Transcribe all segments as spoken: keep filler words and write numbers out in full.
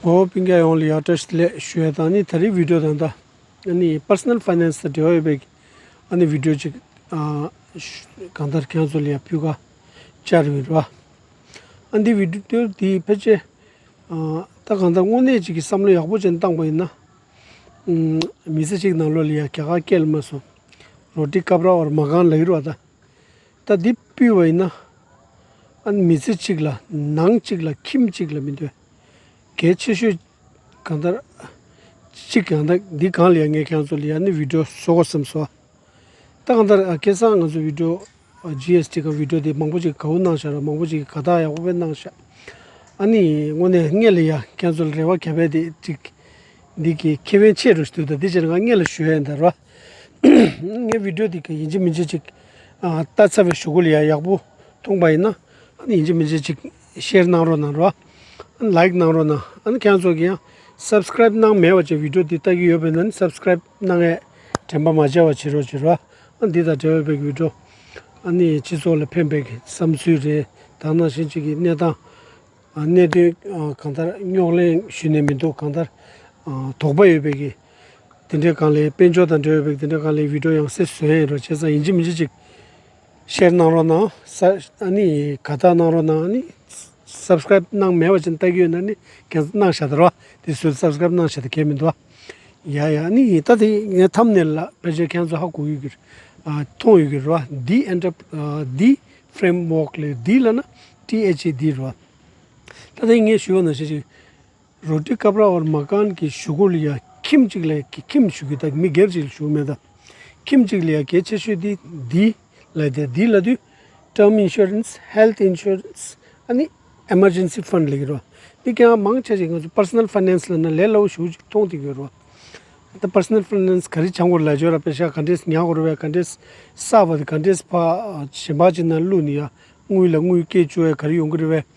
འོ་སྤུན་ཀྱག་ཡོངས་ལ་ཡ་བཀྲ་ཤིས་བདེ་ལེགས་ཞུ་ཡ་དང་། ཨ་ནི་ད་རེས་བི་ཌི་ཡོ་ད་ལྟ་ཨ་ནི་པར་སོ་ནལ་ཕ་ཡི་ནན་སི་དང་འབྲེལ་བ་ཡོད་པའི་ཨ་ནི་བི་ཌི་ཡོ་ཅིག་ཨ་ཞུ་གང་ལྟར་ཁྱེད་ཚོ་ལ་ཡ་ཕུལ་ག་བཅར་བ་ཡིན་ར། ཨ་འདི་བི་ཌི་ཡོ་འདི་ཕལ་ཆེར་ཨ་ད་གང་ལྟར་དངོས་གནས་ཅིག་གི་བསམ་བློ་ཡག་པོ་ཅན་བཏང་པ་ཡིན་ན། ཨུམ། མི་ཚེ་གཅིག་ནང་ལོགས་ལ་ཡ་རྒྱ་གར་སྐད་ལ་མ་སོང་། རོ་ཊི་ཀ་པྲ་ཨོར་མ་ཀཱན་ལབ་ཀྱི་རེད་པ། ད་ད་འདི་ཕུལ་བ་ཡིན་ན། ཨ་ནི་མི་ཚེ་གཅིག་ལ་ནང་གཅིག་ལ་ཁྱིམ་གཅིག་ལ་མི་འདོད། གལ་ཆེ་ཤོས་གང་ལྟར་གཅིག་གང་ལྟར་འདི་སྒང་ལ་ཡ་ངས་ཁྱེད་ཚོ་ལ་ཡ་ཨ་ནི་བི་ཌི་ཡོ་བཟོ་དགོས་བསམ་སོང་། ད་གང་ལྟར་ཨ་སྐལ་བཟང་ང་ཚོ་བི་ཌི་ཡོ་ཨ་ཇི་ཨེས་ཊི་གི་བི་ཌི་ཡོ་དེ་མང་པོ་ཅིག་དགའ་པོ་གནང་ཤག་ར། མང་པོ་ཅིག་དགའ་རྟགས་ཡག་པོ་དཔེ་གནང་ཤག། ཨ་ནི་དངོས་གནས་སྔོན་ལ་ཡ་ཁྱེད་ཚོ་ལ་རེ་བ་བརྒྱབ་པ་དེ་ཅིག་འདི་གི་ཁེ་ཕན་ཆེ་རུ་ཞིག་འདུག། ད་འདི་བྱས་ན་ང་སྔོན་ལ་ཞུ་ཡ་ཡིན་ད་ར། ངའི་བི་ཌི་ཡོ་འདི་གི་ཡིན་གཅིག་མིན་གཅིག་ཅིག་ཨ་ལྟ་ཚར་བའི་གཞུག་གུ་ལ་ཡ་ཡག་པོ་མཐོང་པ་ཡིན་ན། ཨ་ནི་ཡིན་གཅིག་མིན་གཅིག་ཅིག་ཤེར་གནང་རོགས་གནང་ར། ཨ་ནི་ལའིཀ་གནང་རོགས་གནང་། ཨ་ནི་ཁྱེད་ཚོ་གིས་ཡང་སབ་སི་ཀ་རའིབ་གནང་མེད་པ་བྱས་བི་ཌི་ཡོ་འདི་ལྟ་གི་ཡོད་པ་ཡིན་ན་ཨ་ནི་སབ་སི་ཀ་རའིབ་གནང་ཡས་དྲན་པ་མ་བརྗེད་པ་བྱེད་རོགས་བྱེད་ར། ཨ་ནི་འདི་དང་འབྲེལ་བའི་བི་ཌི་ཡོ་ཨ་ནི་སྤྱི་ཚོགས་ལ་ཕན་པའི་བསམ་ཚུལ་རེད། ད་ནང་བཞིན་ཅིག་གི་གནས་སྟངས་ཨ་གནད་དོན་ཨ་གང་ལྟར་རྙོག་གླེང་ཞུས་ནས་མི་འདུག། གང་ལྟར་ཨ་དོགས་པ་ཡོད་པའི་གི་དེ་འདྲའི་སྒང་ལ་དཔལ་འབྱོར་དང་འབྲེལ་བའི་གི་དེ་འདྲའི་སྒང་ལ་བི་ཌི་ཡོ་ཡང་སེ་བཟོ་ཡས་ཡིན་ར། བྱས་ཙང་ཡིན་གཅིག་མིན་གཅིག་ཅིག་ཤེར་གནང་རོགས་གནང་། ས་ཨ་ནི་དགའ་རྟགས་གནང་རོགས་གནང་། ཨ་ནི་སབ་སི་ཀ་རའིབ་གནང་མེད་པ་ཅིག་ལྟ་གི་ཡོད་ན་ཨ་ནི་ཁྱེད་ཚོ་གནང་བཞག་ད་ར། དེ་ཚོ་སབ་སི་ཀ་རའིབ་གནང་བཞག་ད་གལ་མི་འདུག་ཨ། ཡ་ཡ། ཨ་ནི་ད་དེ་ངའི་ཐམ་ནེལ་ལ་ཕལ་ཆེར་ཁྱེད་ཚོ་ཧ་གོ་ཡོད་ཀྱི་རེད། ཨ་མཐོང་ཡོད་ཀྱི་རེད་པ། འདི་ཨེན་ཊར་ཨ་འདི་ཕི་རེ་མི་ཝརཀ་ལབ་འདི་ལབ་ན་ཊི་ཨེཆ་ཨི་འདི་རེད་པ། ད་དེ་ངས་ཞུས་པ་ནང་བཞིན་ཅིག་རོ་ཊི་ཀ་པྲ་ཨོར་མ་ཀཱན་གྱི་གཞུག་གུ་ལ་ཡ་ཁྱིམ་གཅིག་ལ་ཡ་ཁྱིམ་ཞུ་གི། ད་མི་སྒེར་གཅིག་ལ་ཞུ་གི་མེད། ད་ཁྱིམ་གཅིག་ལ་ཡ་གལ་ཆེ་ཤོས་དེ་འདི་ལབ་དེ། འདི་ལབ་དུས་term insurance, health insurance ཨ་ནི་emergency fund ལབ་ཀྱི་རེད་པ། འདི་ཀྱང་མང་ཆེ་ཞིག་ང་ཚོ་པར་སོ་ནལ་ཕ་ཡི་ནན་སི་ལབ་ན་ལས་སླ་པོ་ཞེ་པོ་ཅིག་མཐོང་བསྡད་ཀྱི་ཡོད་རེད་པ། ད་པར་སོ་ནལ་ཕ་ཡི་ནན་སི་ག་རེ་སྦྱང་དགོས་རེད་ལབ་ཆོག་ར། པེ་ཤག་ག་འདྲས་ཉར་དགོས་རེད་པས། ག་འདྲས་བསགས་པ་དེ་ག་འདྲས་ཕར་གཞན་པ་ཅིག་ནང་བླུགས་ནས་ཡ་དངུལ་ལ་དངུལ་སྐྱེད་བཅུག་ཡ་ག་རེ་ཡོང་གི་རེད་པས།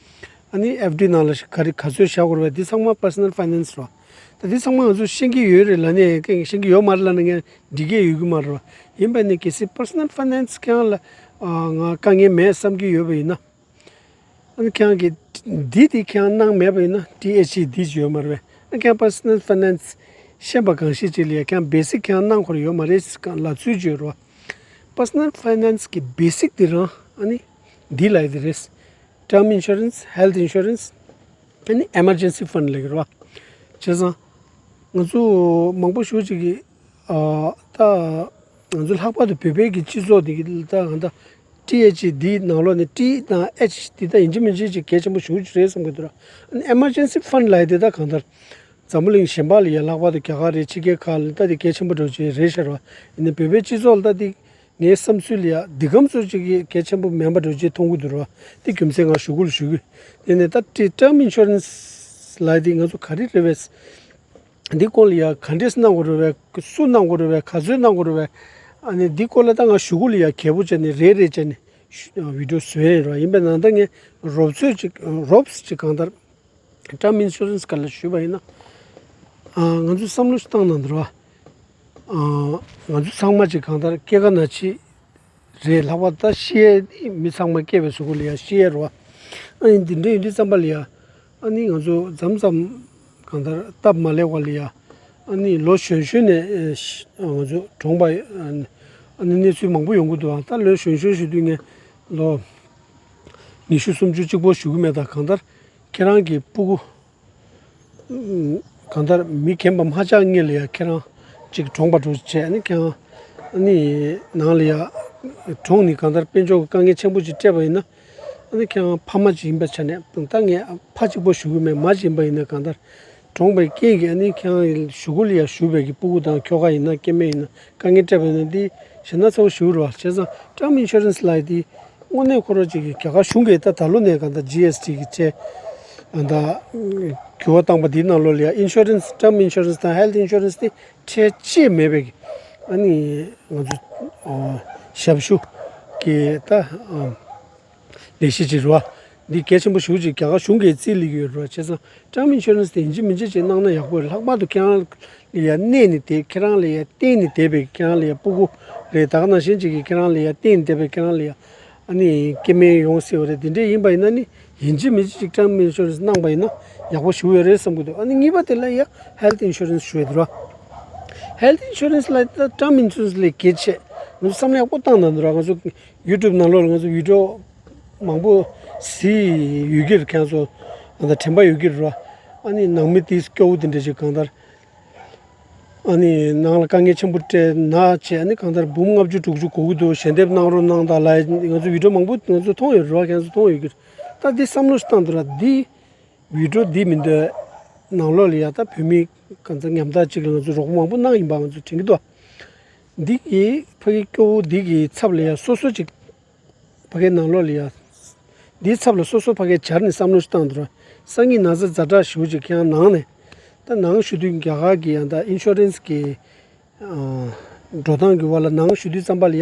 ཨ་ནི་ཨེཕ་ཌི་ནང་ལ་ག་རེ་ག་ཚོད་བཞག་དགོས་རེད་པས། འདི་ཚང་མ་པར་སོ་ནལ་ཕ་ཡི་ནན་སི་རེད་པ། ད་འདི་ཚང་མ་ང་ཚོ་ཤེས་ཀྱི་ཡོད་རེད་ལབ་ནས་ཀྱང་ཤེས་ཀྱི་ཡོད་མ་རེད་ལབ་ན་ངས་འགྲིག་གི་ཡོད་ཀྱི་མ་རེད་པ། ཡིན་པ་ནི་གལ་སྲིད་པར་སོ་ནལ་ཕ་ཡི་ནན་སི་ཁྱེད་རང་ལ་ཨ་ང་དཀའ་ངལ་མེད་བསམ་གྱི་ཡོད་པ་ཡིན་ན། ཨ་ནི་ཁྱེད་རང་གིས་འདི་དེ་ཁྱེད་རང་གནང་མེད་པ་ཡིན་ན་ཊི་ཨེཆ་ཨི་འདི་ཅིག་ཡོད་མ་རེད་པས། ཨ་ཁྱེད་རང་པར་སོ་ནལ་ཕ་ཡི་ནན་སི་ཤེས་པ་གང་ཤེས་ཅིག་ལ་ཡ་ཁྱེད་རང་བེ་སིག་ཁྱེད་རང་གནང་དགོས་ཡོད་མ་རེད་ཟེར་གང་ལབ་ཚུལ་ཅིག་ཡོད་རེད་པ། པར་སོ་ནལ་ཕ་ཡི་ནན་སི་གི་བེ་སིག་འདི་རང་ཨ་ནི་འདི་ལབ་ཡ་དེ་རེད། term insurance, health insurance ཨ་ནི་emergency fund ལབ་ཀྱི་རེད་པ། བྱས་ཙང་ང་ཚོ་མང་པོ་ཞེ་པོ་ཅིག་གིས་ཨ་ད་ང་ཚོ་ལྷག་པར་དུ་བོད་པའི་གི་སྤྱི་ཚོགས་འདི་གི་ད་གང་ལྟར་ཊི་ཨེཆ་ཨི་འདི་ནང་ལོགས་ནས་ཊི་དང་ཨེཆ་འདི་ད་ཡིན་གཅིག་མིན་གཅིག་ཅིག་གལ་ཆེན་པོ་ཞེ་པོ་ཅིག་རེད་བསམ་གྱི་འདུག་ར། ཨ་ནི་emergency fund ལབ་ཡ་དེ་ད་གང་ལྟར་འཛམ་བུ་གླིང་གཞན་པ་ལ་ཡ་ལྷག་པར་དུ་རྒྱ་གར་རེད། ཕྱི་རྒྱལ་ཁག་ལ་ད་དེ་གལ་ཆེན་པོ་འདྲ་པོ་ཅིག་རེད་ཤག་ར། ཡིན་ནའི་བོད་པའི་སྤྱི་ཚོགས་ལ་ད་དེ་ངའི་བསམ་ཚུལ་ལ་ཡ་འདི་གམ་ཚོད་ཅིག་གི་གལ་ཆེན་པོ་མིན་པ་འདྲ་པོ་ཅིག་མཐོང་གི་འདུག་ར། དེ་རྒྱུ་མཚན་ང་ཞུ་དགོས་ལ་ཞུ་གི། དེ་ནས་ད་ཊི་term insurance ལབ་ཡ་དེ་ང་ཚོ་ག་རེ་རེད་པས། འདི་སྐོར་ལ་ཡ་ག་འདྲས་གནང་དགོས་རེད་པས། སུ་གནང་དགོས་རེད་པས། ག་ཚོད་གནང་དགོས་རེད་པས། ཨ་ནི་འདི་སྐོར་ལ་ད་ང་ཞུ་དགོས་ལ་ཡ་གལ་པོ་བྱས་ནས་རེ་རེ་བྱས་ནས་ཞུ་བི་ཌི་ཡོ་བཟོས་ཡིན་ར། ཡིན་པས་ན་ད་ངས་རོབ་ཚོད་ཅིག་རོབ་ཅིག་གང་ལྟར་term insurance སྐོར་ལ་ཞུས་པ་ཡིན་ན། ཨ་ང་ཚོས་བསམ་བློ་ཞིག་བཏང་གནང་འདུག་ར། ཨ་ང་ཚོ་ཚང་མ་ཅིག་གང་ལྟར་སྐྱེ་རྒ་ན་འཆི་རེད། ལྷག་པར་ད་ཤི་ཡས་མི་ཚང་མ་སྐྱེ་བའི་གཟུགས་པོ་ལ་ཡ་ཤི་ཡས་རེད་པ། ཨ་ནི་འདི་འདྲ་ཡིན་དུས་ཙམ་པ་ལ་ཡ་ཨ་ནི་ང་ཚོ་མཚམས་མཚམས་གང་ལྟར་སྟབས་མ་ལེགས་པ་ལ་ཡ་ཨ་ནི་ལོ་གཞོན་གཞོན་ནས་ཨེ་ཤི་ང་ཚོ་གྲོངས་པ་ཨ་ནི་གནས་ཚུལ་མང་པོ་ཡོང་གི་འདུག་ཨ་ད་ལོ་གཞོན་གཞོན་ཞུ་དུས་ངས་ལོ་ཉི་ཤུ་སུམ་ཅུ་གཅིག་པོ་ཞུ་གི་མེད། ད་གང་ལྟར་ཁྱེད་རང་གི་སྤུ་གུ་གང་ལྟར་མི་རྒན་པ་མ་ཆགས་སྔོན་ལ་ཡ་ཁྱེད་རང་གཅིག་གྲོངས་པ་འདྲ་བྱས་ནས་ཁྱེད་རང་ནི་ནང་ལ་ཡ་གྲོངས་ནས་གང་ལྟར་དཔལ་འབྱོར་གྱི་དཀའ་ངལ་ཆེན་པོ་ཅིག་སྤྲད་པ་ཡིན་ན། ཨ་ནི་ཁྱེད་རང་ཕ་མ་ཅིག་ཡིན་པའི་ཆ་ནས་ད་ངས་ཕ་གཅིག་པོ་ཞུ་གི་མེད། མ་ཅིག་ཡིན་པ་ཡིན་ན་གང་ལྟར་གྲོངས་པའི་རྐྱེན་གྱིས་ཨ་ནི་ཁྱེད་རང་གཞུག་གུ་ལ་ཡ་བཞུགས་པའི་གི་སྤུ་གུ་དང་ཁྱོ་ག་ཡིན་ན་སྐྱེ་དམན་ཡིན་ན་དཀའ་ངལ་སྤྲད་པ་ཡིན་ན་འདི་ཞེ་ན་ཚ་པོ་ཞིག་རེད་པ། བྱས་ཙང་term insurance ལབ་ཡ་འདི་དངོས་གནས་ཁོ་རང་ཅིག་གི་རྒྱ་གར་གཞུང་གིས་ད་ད་ལོ་ནས་གང་ལྟར་ཇི་ཨེས་ཊི་གི་ཁྲལ་ད་འགྱུར་བ་བཏང་པ་འདིའི་ནང་ལོགས་ལ་ཡ་insurance, term insurance དང་health insurance དེ་ཁྲལ་གཅིག་མེད་པའི་ཨ་ནི་ང་ཚོ་ཞབས་ཞུ་གི་ད་ལས་གཞི་ཅིག་རེད་པ། འདི་གལ་ཆེན་པོ་ཞེ་པོ་ཅིག་རྒྱ་གར་གཞུང་གིས་རྩིས་ལེན་གྱི་ཡོད་རེད་པ། བྱས་ཙང་term insurance དེ་ཡིན་གཅིག་མིན་གཅིག་ཅིག་གནང་ན་ཡག་པོ་རེད། ལྷག་པར་དུ་ཁྱེད་རང་ལ་ཡ་གནས་ནས་བསྡད། ཁྱེད་རང་ལ་ཡ་བརྟེན་ནས་བསྡད་པའི་ཁྱེད་རང་ལ་ཡ་སྤུ་གུ་རེད། ད་ག་ནང་བཞིན་ཅིག་གིས་ཁྱེད་རང་ལ་ཡ་བརྟེན་ནས་བསྡད་པའི་ཁྱེད་རང་ལ་ཡ་ཨ་ནི་སྐྱེ་དམན་ཡོང་སྲིད་པ་རེད། དེ་འདྲས་ཡིན་པ་ཡིན་ན་ནི་ཡིན་གཅིག་མིན་གཅིག་ཅིག་term insurance གནང་པ་ཡིན་ན་ ཡག་པོ་ཞིག་ཡོད་རེད་བསམ་གི་འདུག་ཨ་ནི་གཉིས་པ་དེ་ལ་ཡ་health insurance ཞུ་ཡ་འདུག་ར། Health insurance ལ་ད་term insurance ལས་གལ་ཆེ། ང་ཚོ་བསམ་བློ་ཡག་པོ་བཏང་ན་འདུག་ར། ང་ཚོ་YouTube ནང་ལོགས་ལ་ང་ཚོ་video མང་པོ་གཟིགས་ཡོད་ཀྱི་རེད། ཁྱེད་ཚོ་ཨ་ད་དྲན་པ་ཡོད་ཀྱི་རེད་ར། ཨ་ནི་ནང་མི་དེ་སྐྱོ་བོ་དེ་འདྲ་ཞིག་གང་ལྟར། ཨ་ནི་ནང་ལ་དཀའ་ངལ་ཆེན་པོ་སྤྲད་ན་བྱས། ཨ་ནི་གང་ལྟར་འབུམ་ལྔ་བཅུ་དྲུག་ཅུ་དགོས་ཀྱི་འདུག་ཞལ་འདེབས་གནང་རོགས་གནང་དང་ལབ། ང་ཚོ་video མང་པོ་ང་ཚོ་མཐོང་ཡོད་རེད་བ། ཁྱེད་ཚོ་མཐོང་ཡོད་ཀྱི་རེད། ད་འདི་བསམ་བློ་ཞིག་བཏང་འདུག་ར། འདི་video འདི་མི་འདོད་ནང་ལོགས་ལ་ཡ་ད་བོད་མི་གང་ཚ་ཉམ་ཐག་ཅིག་ལ་ང་ཚོ་རོགས་པ་མང་པོ་གནང་ཡིན་པ་ང་ཚོ་དྲན་གྱི་འདུག་འདི་གི་ཕ་གི་སྐྱོ་བོ་འདི་གི་ཚབ་ལ་ཡ་སོ་སོ་ཅིག་ཕ་གའི་ནང་ལོགས་ལ་ཡ། འདིའི་ཚབ་ལ་སོ་སོ་ཕ་གའི་སྦྱར་ནས་བསམ་བློ་ཞིག་བཏང་འདུག་ར། སང་ཉིན་ན་ཚ་ཛ་དྲག་ཞེ་པོ་ཅིག་ཁྱེད་རང་ནང་ནས། ད་ནང་ཞུ་དུས་རྒྱ་གར་གྱི་ཡང་ད་insurance གི་འགྲོ་སྟངས་ཀྱི་བར་ལ་ནང་ཞུ་དུས་ཙམ་པ་ལ་ཡ།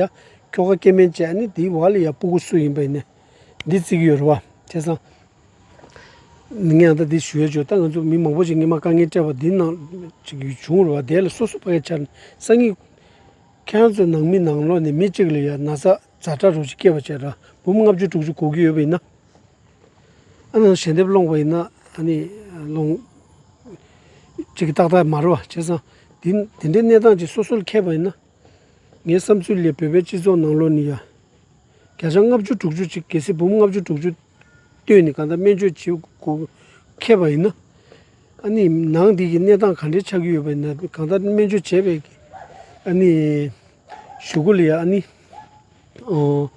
ཁྱོ་ག་སྐྱེ་དམན་བཅས་ནི་དེའི་བར་ལ་ཡ་སྤུ་གུ་སུ་ཡིན་པ་ཡིན་ནས་འདི་བརྩི་གི་ཡོད་རེད་བ། བྱས་ཙང་། ངས་ཡང་ད་འདི་ཞུ་ཡ་བྱོས། ད་ང་ཚོ་མི་མང་པོ་ཞིག་སྔོན་མ་དཀའ་ངལ་སྤྲད་པ་འདི་ནང་ཅིག་བྱུང་རེད་བ། དེ་ལ་སོ་སོ་ཕ་གའི་སྦྱར་ནས་སང་ཉིན། ཁྱེད་ཚོའི་ནང་མི་ནང་ལོགས་ནས་མི་གཅིག་ལ་ཡ་ན་ཚ་ཛ་དྲག་རོ་ཅིག་སྐྱེས་པ་བྱས་ར། འབུམ་ལྔ་བཅུ་དྲུག་ཅུ་དགོས་ཀྱི་ཡོད་པ་ཡིན་ན། ཨ་ནི་ཞལ་འདེབས་སློང་བ་ཡིན་ན་ཨ་ནི་སློང་། ཅིག་ཏག་ཏག་མ་རེད་བ། བྱས་ཙང་དེ་དེ་འདྲའི་གནས་སྟངས་ཅིག་སོ་སོ་ལ་འཁེལ་བ་ཡིན་ན། ངའི་བསམ་ཚུལ་ལ་བོད་པའི་སྤྱི་ཚོགས་ནང་ལོགས་ནས་ཡ། བརྒྱ་ཆ་ལྔ་བཅུ་དྲུག་ཅུ་ཅིག་གལ་སྲིད་འབུམ་ལྔ་བཅུ་དྲུག་ཅུ་བཏོན་ནས་གང་ལྟར་སྨན་བཅོས་བྱེད་དགོས་འཁེལ་བ་ཡིན་ན། ཨ་ནི་ནང་འདི་གི་གནས་སྟངས་ག་འདྲའི་ཆགས་ཀྱི་ཡོད་པ་ཡིན་ན། གང་ལྟར་སྨན་བཅོས་བྱས་པའི་ཨ་ནི་གཞུག་གུ་ལ་ཡ་ཨ་ནི། ཨོ།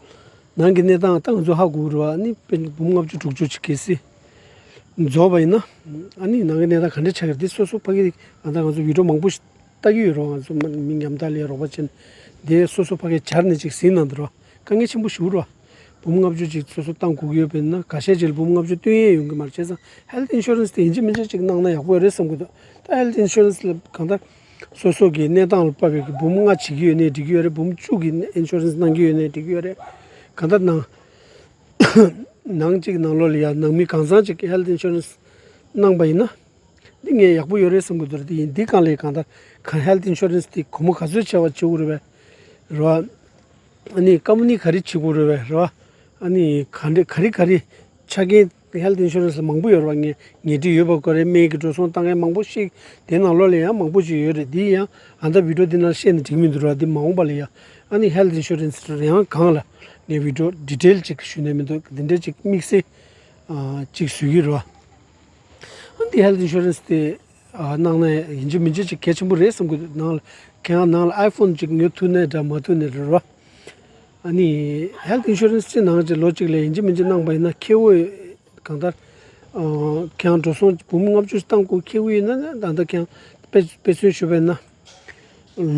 ནང་གི་གནས་སྟངས་ད་ང་ཚོ་ཧ་གོ་གི་རེད་བ། ཨ་ནི་དཔེ་འབུམ་ལྔ་བཅུ་དྲུག་ཅུ་ཅིག་གལ་སྲིད་རྫོགས་པ་ཡིན་ན། ཨ་ནི་ནང་གི་གནས་སྟངས་ག་འདྲ་ཆགས་ཀྱི་རེད་དེ་སོ་སོ་ཕ་གི་ཨ་ད་ང་ཚོ་བི་ཌི་ཡོ་མང་པོ་ཞིག་ལྟ་གི་ཡོད་རེད་བ། ང་ཚོ་མི་མི་ཉམ་ཐག་ལ་ཡ་རོགས་པ་བྱས་ནས་དེ་སོ་སོ་ཕ་གི་སྦྱར་ནས་ཅིག་ཟིན་གནང་འདུག་རེད་བ། དཀའ་ངལ་ཆེན་པོ་ཞིག་རེད་བ། འབུམ་ལྔ་བཅུ་ཅིག་སོ་སོ་བཏང་དགོས་ཀྱི་ཡོད་པ་ཡིན་ན་ཁ་ཤས་ཅིག་ལ་འབུམ་ལྔ་བཅུ་བཏོན་ཡས་ཡོང་གི་མ་རེད། བྱས་ཙང་health insurance དེ་ཡིན་གཅིག་མིན་གཅིག་ཅིག་གནང་ན་ཡག་པོ་ཡོད་རེད་བསམ་གྱི་འདུག་ད་health insurance ལ་གང་ལྟར་སོ་སོ་གི་གནས་སྟངས་ལ་དཔག་པའི་གི་འབུམ་ལྔ་བྱེད་ཀྱི་ཡོད་ནའི་འགྲིག་གི་ཡོད་རེད། འབུམ་བཅུ་གི་insurance གནང་གི་ཡོད་ནའི་འགྲིག་གི་ཡོད་རེད། གང་ལྟར་ནང་ནང་གཅིག་ནང་ལོགས་ལ་ཡ་ནང་མི་གང་ཚང་ཅིག་health insurance གནང་པ་ཡིན་ན། འདི་ངས་ཡག་པོ་ཡོད་རེད་བསམ་གྱི་འདུག་དེ་ཡིན་འདི་གང་ལས་གང་ལྟར་གང་health insurance དེ་སྒོར་མོ་ག་ཚོད་བྱ་བ་བྱེད་དགོས་རེད་པས། རེད་བ། ཨ་ནི་ཀམ་པ་ནི་ག་རེ་བྱེད་དགོས་རེད་པས། རེད་བ། ཨ་ནི་ག་འདྲ་ག་རེ་ག་རེ་ཆ་རྐྱེན་health insurance ལ་མང་པོ་ཡོད་རེད་བ། ངས་ཉལ་ཁྲི་ཡོད་པ་དགོས་རེད། སྨན་གྱི་འགྲོ་སོང་བཏང་མཁན་མང་པོ་ཞིག་དེ་ནང་ལོགས་ལ་ཡང་མང་པོ་ཞིག་ཡོད་རེད། འདི་ཡང་ཨ་ད་བི་ཌི་ཡོ་འདི་ནང་བཤད་ནས་འགྲིག་མི་འདུག་ར། འདི་མ་འོངས་པ་ལ་ཡང་ཨ་ནི་health insurance ཡང་གང་ལ་ངས་བི་ཌི་ཡོ་detail ཅིག་ཞུ་ནས་མི་འདུག་འདི་འདྲ་ཅིག་དམིགས་བསལ་ཅིག་བཟོས་ཀྱི་རེད་བ། འདི་health insurance དེ་གནང་ན་ཡིན་གཅིག་མིན་གཅིག་ཅིག་གལ་ཆེན་པོ་རེད་བསམ་གྱི་འདུག་ནང་ལ་ཁྱེད་རང་ནང་ལ་iPhone ཅིག་ཉོ་ཐུབ་ནའི་འདྲ་མ་ཐུབ་ནའི་འདྲ་རེད་བ། ཨ་ནི་health insurance ཅིག་ནང་ཅིག་ལོ་གཅིག་ལ་ཡིན་གཅིག་མིན་གཅིག་གནང་པ་ཡིན་ན་ཁེ་བོ་གང་ལྟར་ཁྱེད་རང་འགྲོ་སོང་འབུམ་ལྔ་བཅུ་བཏང་དགོས་ཁེ་བོ་ཡིན་ན་ད་ལྟ་ཁྱེད་རང་དཔེ་དཔེ་མཚོན་ཞུ་བས་ན་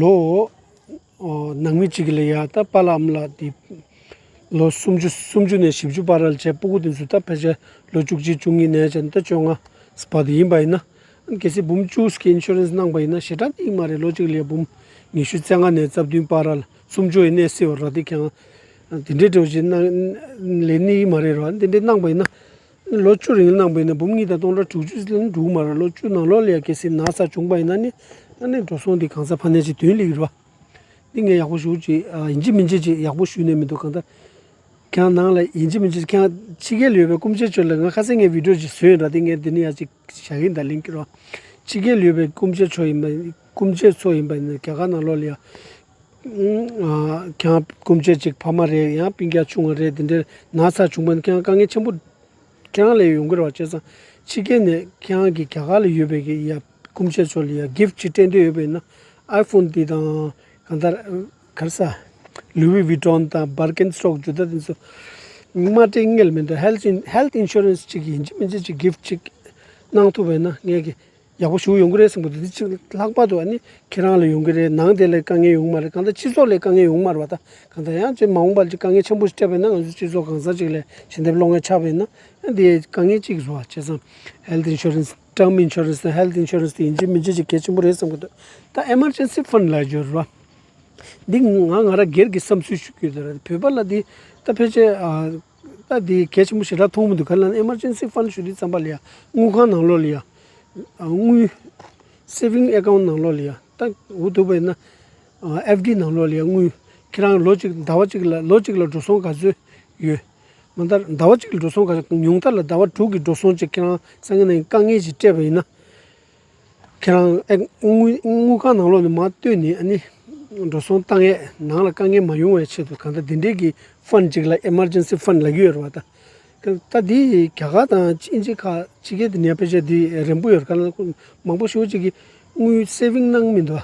ལོ། ཨོ། ནང་མི་གཅིག་ལ་ཡ་ད་པཱ་ལགས་ཨ་མ་ལགས་དེ་ལོ་སུམ་ཅུ་སུམ་ཅུ་ནས་བཞི་བཅུ་བར་ལ་བྱས། སྤུ་གུ་དེ་ཚོ་ད་ཕལ་ཆེར་ལོ་བཅུ་གཅིག་བཅུ་གཉིས་ནས་བྱས་ད་བཅོ་ལྔ་བར་དུ་ཡིན་པ་ཡིན་ན། གལ་སྲིད་འབུམ་བཅུ་གི་insurance གནང་པ་ཡིན་ན་ཞེ་དྲག་ནི་ཡིན་མ་རེད། ལོ་གཅིག་ལ་ཡ་འབུམ་ཉི་ཤུ་རྩ་ལྔ་ནས་རྩ་བདུན་བར་ལ་སུམ་ཅུ་ཡིན་ནའི་སྲིད་པ་ར། དེ་ཁྱེད་རང་དེ་འདྲའི་འདྲ་བོ་ཞིག་གནང་ལས་ནི་ཡིན་མ་རེད་ར། དེ་འདྲའི་གནང་པ་ཡིན་ན། ལོ་བཅུ་རིང་ལ་གནང་པ་ཡིན་ན་འབུམ་གཉིས་དང་སྟོང་ཕྲག་དྲུག་ཅུ་ལ་ནི་འགྲོ་གི་མ་རེད། ལོ་བཅུ་ནང་ལོགས་ལ་ཡ་གལ་སྲིད་ན་ཚ་བྱུང་པ་ཡིན་ན་ནི་ཨ་ནི་འགྲོ་སོང་དེ་གང་ས་ཕ་ནས་ཅིག་དོན་ལེགས་རེད་བ། འདི་ངས་ཡག་པོ་ཞུ་ཅིག་ཨ། ཡིན་གཅིག་མིན་གཅིག་ཅིག་ཡག་པོ་ཞུས་ནས་མི་འདུག་གང་ལྟར་ཁྱེད་རང་ནང་ལ་ཡིན་གཅིག་མིན་གཅིག་ཁྱེད་རང་ཕྱི་རྒྱལ་ཡོད་པའི་སྐུ་མཆེད་ཚོ་ལ། ང་ཁ་སང་ངས་video ཅིག་བཟོས་ཡིན་ར། དེ་ངས་འདི་ནས་ཡ་ཅིག་བཞག་གིན་ད་ལིང་ཀི་རོ། ཕྱི་རྒྱལ་ཡོད་པའི་སྐུ་མཆེད་ཚོ་ཡིན་པ་སྐུ་མཆེད་ཚོ་ཡིན་པ་ཡིན་ན་རྒྱ་གར་ནང་ལོགས་ལ་ཡ། ཨ། ཁྱེད་རང་སྐུ་མཆེད་ཅིག་ཕ་མ་རེད། ཡང་སྤུན་ཀྱག་ཆུང་བ་རེད། དེ་འདྲའི་ན་ཚ་བྱུང་པ་ཡིན་ན་ཁྱེད་རང་དཀའ་ངལ་ཆེན་པོ་ཁྱེད་རང་ལ་ཡོང་གི་རེད་བ། བྱས་ཙང་ཕྱི་རྒྱལ་ནས་ཁྱེད་རང་གི་རྒྱ་གར་ལ་ཡོད་པའི་གི་ཡ་སྐུ་མཆེད་ཚོ་ལ་ཡ་gift ཅིག་སྤྲད་འདོད་ཡོད་པ་ཡིན་ན་iPhone འདི་དང་གང་ལྟར་ག་རེ་ཟ། Louis Vuitton དང་Birkenstock ཇུ་ཏ་དེ་ཚོ་མ་སྤྲད་ངེས་ལ་མི་འདུག health in- health insurance ཅིག་ཡིན་གཅིག་མིན་གཅིག་ཅིག་gift ཅིག་གནང་ཐུབ་པ་ཡིན་ན་ངས་གི་ཡག་པོ་ཞིག་ཡོང་གི་རེད་བསམ་གི་འདུག་འདི་ཅིག་ལྷག་པར་དུ་ཨ་ནི་ཁྱེད་རང་ལ་ཡོང་གི་རེད། ནང་དེ་ལ་དཀའ་ངལ་ཡོང་མ་རེད། གང་ལྟར་སྤྱི་ཚོགས་ལ་དཀའ་ངལ་ཡོང་མ་རེད་བ། ད་གང་ལྟར་ཡང་ཅིག་མ་འོངས་པར་ཅིག་དཀའ་ངལ་ཆེན་པོ་ཞིག་སྤྲད་པ་ཡིན་ན་ང་ཚོ་སྤྱི་ཚོགས་གང་ས་ཅིག་ལ་ཞལ་འདེབས་སློང་མཁན་ཆགས་པ་ཡིན་ན་ཨ་འདི་དཀའ་ངལ་གཅིག་བཟོ་བ། བྱས་ཙང་health insurance term insurance དང་health insurance དེ་ཡིན་གཅིག་མིན་གཅིག་ཅིག་གལ་ཆེན་པོ་རེད་བསམ་གི་འདུག་ད་emergency fund ལབ་ཡོད་རེད་བ། འདི་ང་ང་རང་སྒེར་གྱི་བསམ་ཚུལ་ཞུ་གི་ཡོད་རེད། བོད་པ་ལ་འདི་ད་ཕལ་ཆེར་ཨ་ད་འདི་གལ་ཆེན་པོ་ཞེ་དྲག་མཐོང་མི་འདུག་ག་ལ་emergency fund ཞུ་དུས་ཙམ་པ་ལ་ཡ་དངུལ་ཁང་ནང་ལོགས་ལ་ཡ། དངུལ་saving account ནང་ལོགས་ལ་ཡ་ད་འུ་ཐུག་པ་ཡིན་ན་ཨ་ཨེཕ་ཌི་ནང་ལོགས་ལ་ཡ་དངུལ་ཁྱེད་རང་ལོ་གཅིག་ཟླ་བ་གཅིག་ལ་ལོ་གཅིག་ལ་འགྲོ་སོང་ག་ཚོད་ཡོད། མ་མཐར་ཟླ་བ་གཅིག་གི་འགྲོ་སོང་ག་ཉུང་མཐར་ལ་ཟླ་བ་དྲུག་གི་འགྲོ་སོང་ཅིག་ཁྱེད་རང་སང་ཉིན་ནས་དཀའ་ངལ་ཅིག་སྤྲད་པ་ཡིན་ན། ཁྱེད་རང་ཨེ་དངུལ་དངུལ་ཁང་ནང་ལོགས་ནས་མར་བཏོན་ནས་ཨ་ནི་འགྲོ་སོང་བཏང་ཡས་ནང་ལ་དཀའ་ངལ་མ་ཡོང་བའི་ཆེད་དུ་གང་ལྟར་འདི་འདྲའི་གི་ཕན་ཅིག་ལ་ཨེ་མར་ཇེན་སི་ཕན་ལབ་ཀྱི་ཡོད་རེད་བ་ད། ད་འདི་རྒྱ་གར་དང་དབྱིན་ཇི་ཁག་ཕྱི་རྒྱལ་དེ་ནས་ཕལ་ཆེར་འདི་རན་པོ་ཡོད་རེད། ག་ལ་མང་པོ་ཞེ་པོ་ཅིག་གིས་དངུལ་སེ་བིང་གནང་གི་མི་འདུག་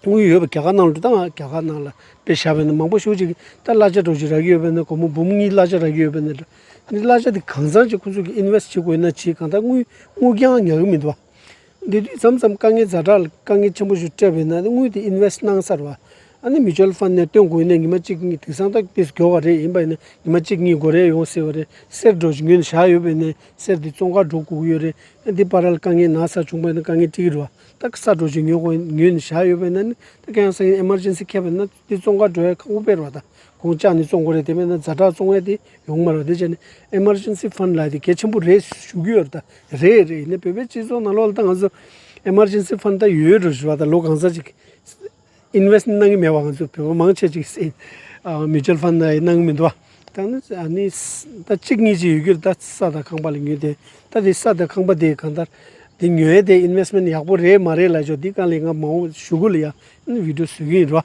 དངུལ་ཡོད་པ་རྒྱ་གར་ནང་ལ་ད་ང་རྒྱ་གར་ནང་ལ་དཔེ་བཞག་པ་ཡིན་ན་མང་པོ་ཞེ་པོ་ཅིག་གིས་ད་གླ་ཆ་འདྲ་ཅིག་རག་གི་ཡོད་པ་ཡིན་ན་སྒོར་མོ་འབུམ་གཉིས་གླ་ཆ་རག་གི་ཡོད་པ་ཡིན་ན་འདྲ། འདི་གླ་ཆ་དེ་གང་ཚང་ཅིག་ཁོ་ཚོ་གིས་ཨིན་ཝེ་སི་ཊི་བྱེད་དགོས་ན་བྱེད། གང་ལྟར་དངུལ་དངུལ་རྐྱང་ཉར་གི་མི་འདུག་བ། འདི་དུས་མཚམས་མཚམས་དཀའ་ངལ་ཛ་དྲག་ལ་དཀའ་ངལ་ཆེན་པོ་ཞིག་སྤྲད་པ་ཡིན་ན་དངུལ་དེ་ཨིན་ཝེ་སི་ཊི་གནང་ཚར་བ། ཨ་ནི་མིའུ་ཅུ་ཨལ་ཕན་ཌི་ནས་བཏོན་དགོས་ཡིན་ན་ཉི་མ་གཅིག་གཉིས་དེང་སང་ད་དཔེ་མགྱོགས་པ་རེད། ཡིན་པ་ཡིན་ན་ཉི་མ་གཅིག་གཉིས་འགོར་ཡས་ཡོང་སྲིད་པ་རེད། གསེར་འདྲ་ཅིག་ཉོས་ནས་བཞག་ཡོད་པ་ཡིན་ན་གསེར་དེ་བཙོང་ཁ་འགྲོ་དགོས་ཀྱི་ཡོད་རེད། ཨ་འདི་བར་ལ་དཀའ་ངལ་ན་ཚ་བྱུང་པ་ཡིན་ན་དཀའ་ངལ་འཕྲད་ཀྱི་རེད་བ། ད་ས་འདྲ་ཅིག་ཉོ་དགོས་ཉོས་ནས་བཞག་ཡོད་པ་ཡིན་ན་ནི་ད་ཁྱེད་རང་སང་ཉིན་ཨེ་མར་ཇེན་སི་ཁེལ་བ་ཡིན་ན་དེ་བཙོང་ཁ་འགྲོ་ཡས་ཁག་པོ་དཔེ་རེད་བ། ད་གོང་བཅག་ནས་བཙོང་དགོས་རེད། དེ་མིན་ན་ཛ་དྲག་བཙོང་ཡས་དེ་ཡོང་མ་རེད་བ། དེ་བྱས་ནས་ཨེ་མར་ཇེན་སི་ཕན་ཌི་ལབ་ཡས་དེ་གལ་ཆེན་པོ་རེད་ཞུ་གི་ཡོད་རེད། ད་རེད་རེད། ཡིན་ན་བོད་པའི་སྤྱི་ཚོགས་ནང་ལོགས་ལ་ད་ང་ཚོ་ཨེ་མར་ཇེན་སི་ཕན་ཌི་ད་ཡོད་འགྲོ་ཞུ་བ། ད་ལོ་གང་ཚ་ཅིག་ཨིན་ཝེ་སི་ཊི་གནང་གི་མེད་པ། ང་ཚོ་བོད་པ་མང་ཆེ་ཅིག་ཨ་མིའུ་ཅུ་ཨལ་ཕན་ཌི་ནང་གནང་གི་མི་འདུག་བ། ད་ནི་ཨ་ནི་ད་གཅིག་གཉིས་ཅིག་ཡོད་ཀྱི་རེད། ད་ས་དང་ཁང་པ་ལ་ཉོས་ཏེ་ད་དེ་ས་དང་ཁང་པ་དེ་གང་ལྟར་དེ་ཉོས་ཏེ་ཨིན་ཝེ་སི་ཊི་མེན་ཊི་ཡག་པོ་རེད་མ་རེད་ལབ་ཆོག་དེ་གང་ལས་ང་མང་པོ་ཞུ་གི་ལ་ཡ་ཨ་ནི་བི་ཌི་ཡོ་བཟོ་གི་ཡིན་རོ།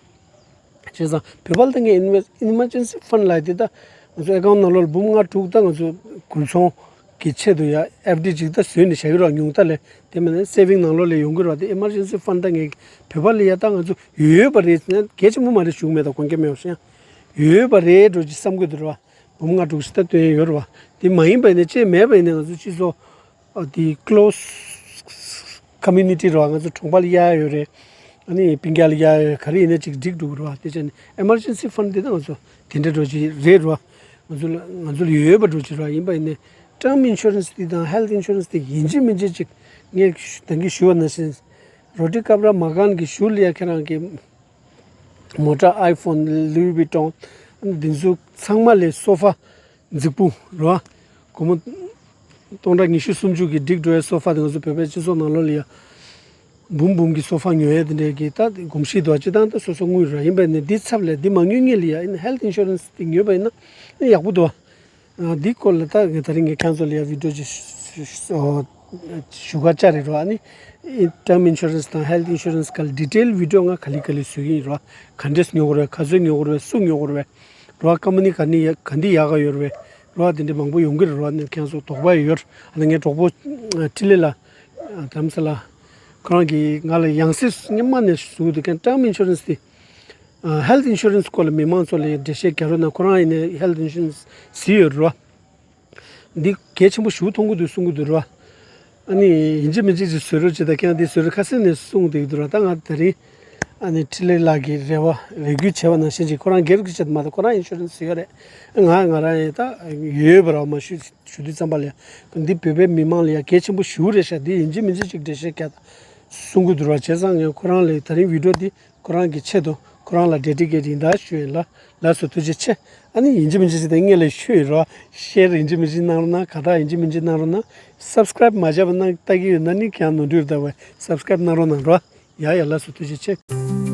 བྱས་ཙང་བོད་པ་ལ་ད་ངས་ཨིན་ཝེ་ཨེ་མར་ཇེན་སི་ཕན་ཌི་ལབ་དེ་ད་ང་ཚོ་ཨེ་ཀའུན་ཊི་ནང་ལོགས་ལ་འབུམ་ལྔ་དྲུག་ད་ང་ཚོ་དགུན་ཚོང་གི་ཆེད་དུ་ཡ་ཨེཕ་ཌི་ཅིག་ད་བཟོས་ནས་བཞག་གི་རོགས། ཉུང་མཐའ་ལས་དེ་མིན་ན་སེ་བིང་ནང་ལོགས་ལ་ཡོང་གི་རོགས། དེ་ཨེ་མར་ཇེན་སི་ཕན་ཌི་ད་ངས་བོད་པ་ལ་ཡ་ད་ང་ཚོ་ཡོད་པ་རེད་ཟེར་ན་གལ་ཆེན་པོ་མ་རེད་ཞུ་གི་མེད། ད་དགོངས་འགལ་མེད་པ་བཤད་ཡོད་པ་རེད་འགྲོ་ཅིག་བསམ་གི་འདུག་རོགས། འབུམ་ལྔ་དྲུག་ཞིག་ད་བཏོན་ཡ་ཡོད་རོགས། དེ་མ་ཡིན་པ་ཡིན་ན་ཅེས་མེད་པ་ཡིན་ན་ང་ཚོ་སྤྱི་ཚོགས་ཨ་དེ་ཀློ་ཁོ་མུ་ནི་ཊི་རོགས། ང་ཚོ་གྲོང་པ་ལ་གཡར་ཡོད་རེད། ཨ་ནི་སྤུན་ཀྱག་ལ་གཡར་ཡོད། ག་རེ་ཡིན་ན་ཅིག་འགྲིག་འགྲོ་གི་རོགས། དེ་བྱས་ནས་ཨེ་མར་ཇེན་སི་ཕན་ཌི་དེ་ད་ང་ཚོ་དེ་འདྲ་འགྲོ་ཅིག་རེད་རོགས། ང་ཚོ་ལ་ང་ཚོ་ལ་ཡོད་པ་འགྲོ་ཅིག་རོགས། ཡིན་པ་ཡིན་ནས་ཊརམ་ཨིན་ཤུ་རན་སི་དེ་དང་ཧེལ་ཐི་ཨིན་ཤུ་རན་སི་དེ་ཡིན་གཅིག་མིན་གཅིག་ཅིག་ངས་ད་གིན་ཞུས་པ་ནང་བཞིན་རོ་ཊི་ཀ་པ་ར་མ་ཀན་གི་ཞུ་ལ་ཡ་ཁྱེད་རང་གི་མོ་ཊ། ཨའི་ཕོན། ལུའི་བི་ཊོན། འདི་ཚོ་ཚང་མ་ལས་སོ་ཕ་རྫིག་པོ་རེད་བ། སྒོར་མོ་སྟོང་ཕྲག་ཉི་ཤུ་སུམ་ཅུ་གི་འགྲིག་འགྲོ་བའི་སོ་ཕ་དེ་ང་ཚོ་བོད་པའི་སྤྱི་ཚོགས་ནང་ལོགས་ལ་ཡ་འབུམ་འབུམ་གྱི་སོ་ཕ་ཉོ་ཡ་དེ་འདྲའི་གི་ད་གོམས་གཤིས་འདུག་བ། སྤྱིར་བཏང་ད་སོ་སོ་དངུལ་རག་ཡིན་པ་ཡིན་ན་འདི་ཚབ་ལས་འདི་མ་ཉོ་སྔོན་ལ་ཡ་ཨ་ནི་ཧེལ་ཐི་ཨིན་ཤུ་རན་སི་དེ་ཉོས་པ་ཡིན་ན་ཨ་ནི་ཡག་པོ་འདུག་བ། འདི་སྐོར་ལ་ད་ངས་ད་རིང་ངས་ཁྱེད་ཚོ་ལ་ཡ་བི་ཌི་ཡོ་ཅིག་ཞུ་ག་བཅར་རེད་རོ། ཨ་ནི་ཊརམ་ཨིན་ཤུ་རན་སི་དང་ཧེལ་ཐི་ཨིན་ཤུ་རན་སི་སྐོར་ལ་ཌི་ཊེལ་བི་ཌི་ཡོ་ང་ག་ལེ་ག་ལེ་བཟོ་གི་ཡིན་རོ། ག་འདྲས་ཉོ་དགོས་རེད། ག་ཚོད་ཉོ་དགོས་རེད། སུ་ཉོ་དགོས་རེད། རོ། ཀམ་པ་ནི་ག་ནི་ཡ་ག་འདི་ཡག་ག་ཡོད་རེད། རོ། དེ་འདྲ་མང་པོ་ཡོང་གི་རེད་རོ། ཨ་ནི་ཁྱེད་ཚོ་དོགས་པ་ཡོད། ཨ་ནི་ངའི་གྲོགས་པོ་འཕྲིན་ལས་ལགས་རྡ་རམ་ས་ལ་ཁོ་རང་གིས་ང་ལ་ཡང་སེ་སྔོན་མ་ནས་ཞུ་གི་འདུག་ག་ཊརམ་ཨིན་ཤུ་རན་སི་དེ། ཧེལ་ཐི་ཨིན་ཤུ་རན་སི་སྐོར་ལ་མི་མང་ཚོ་ལ་འགྲེལ་བཤད་རྒྱག་རོགས་གནང་། ཁོ་རང་ཡིན་ནའི་ཧེལ་ཐི་ཨིན་ཤུ་རན་སི་ཟིན་ཡོད་རེད་བ། འདི་གལ་ཆེན་པོ་ཞེ་པོ་མཐོང་གི་འདུག་གསུང་གི་འདུག་རེད་བ། ཨ་ནི་ཡིན་གཅིག་མིན་གཅིག་ཅིག་བཟོ་རོགས་བྱེད་དང་། ཁྱེད་རང་འདི་བཟོ་རོགས་ཁ་སང་ནས་གསུང་བསྡད་ཀྱི་འདུག་ར། ད་ང་དེ་རིང་ཨ་ནི་འཕྲིན་ལས་ལགས་ཀྱིས་རེ་བ་རེ་སྐུལ་བྱས་པ་ནང་བཞིན་ཅིག་ཁོ་རང་སྒེར་གྱི་ཆེད་དུ་མ་གཏོགས་ཁོ་རང་ཨིན་ཤུ་རན་སི་ཡོད་རེད། ང་ང་རང་ཡང་ད་ཡོད་པ་ར་མ་ཞུ་ཞུ་དུས་ཙམ་པ་ལ་ཡ་འདི་བོད་པའི་མི་མང་ལ་ཡ་གལ་ཆེན་པོ་ཞེ་པོ་རེད་ཤག་འདི་ཡིན་གཅིག་མིན་གཅིག་ཅིག་འགྲེལ་བཤད་རྒྱག་དང་གསུང་གི་འདུག་ར། བྱས་ཙང་ངས་ཁོ་རང་ལ་ད་རིང་བི་ཌི་ཡོ་འདི་ཁོ་རང་གི་ཆེད་དུ་ཁོ་རང་ལ་ཌེ་ཌི་ཀེ་ཊི་ཡིན་ད་ཞུ་ཡིན་ལ། ལགས་སོ། ཐུགས་རྗེ་ཆེ། ཨ་ནི་ཡིན་གཅིག་མིན་གཅིག་ཅིག་དང་སྔོན་ལ་ཞུ་ཡིན་རོགས། ཤེར་ཡིན་གཅིག་མིན་གཅིག་གནང་རོགས་གནང་། དགའ་རྟགས་ཡིན་གཅིག་མིན་གཅིག་གནང་རོགས་གནང་། སབ་སི་ཀ་རེབ་མ་བྱས་པ་གནང་ལྟ་གི་ཡོད་ན་ནི་ཁྱེད་རང་ནོར་འཁྲུལ་རེད་ད་བས། སབ་སི་ཀ་རེབ་གནང་རོགས་གནང་རོགས། ཡ་ཡ་ལགས་སོ། ཐུགས་རྗེ་ཆེ།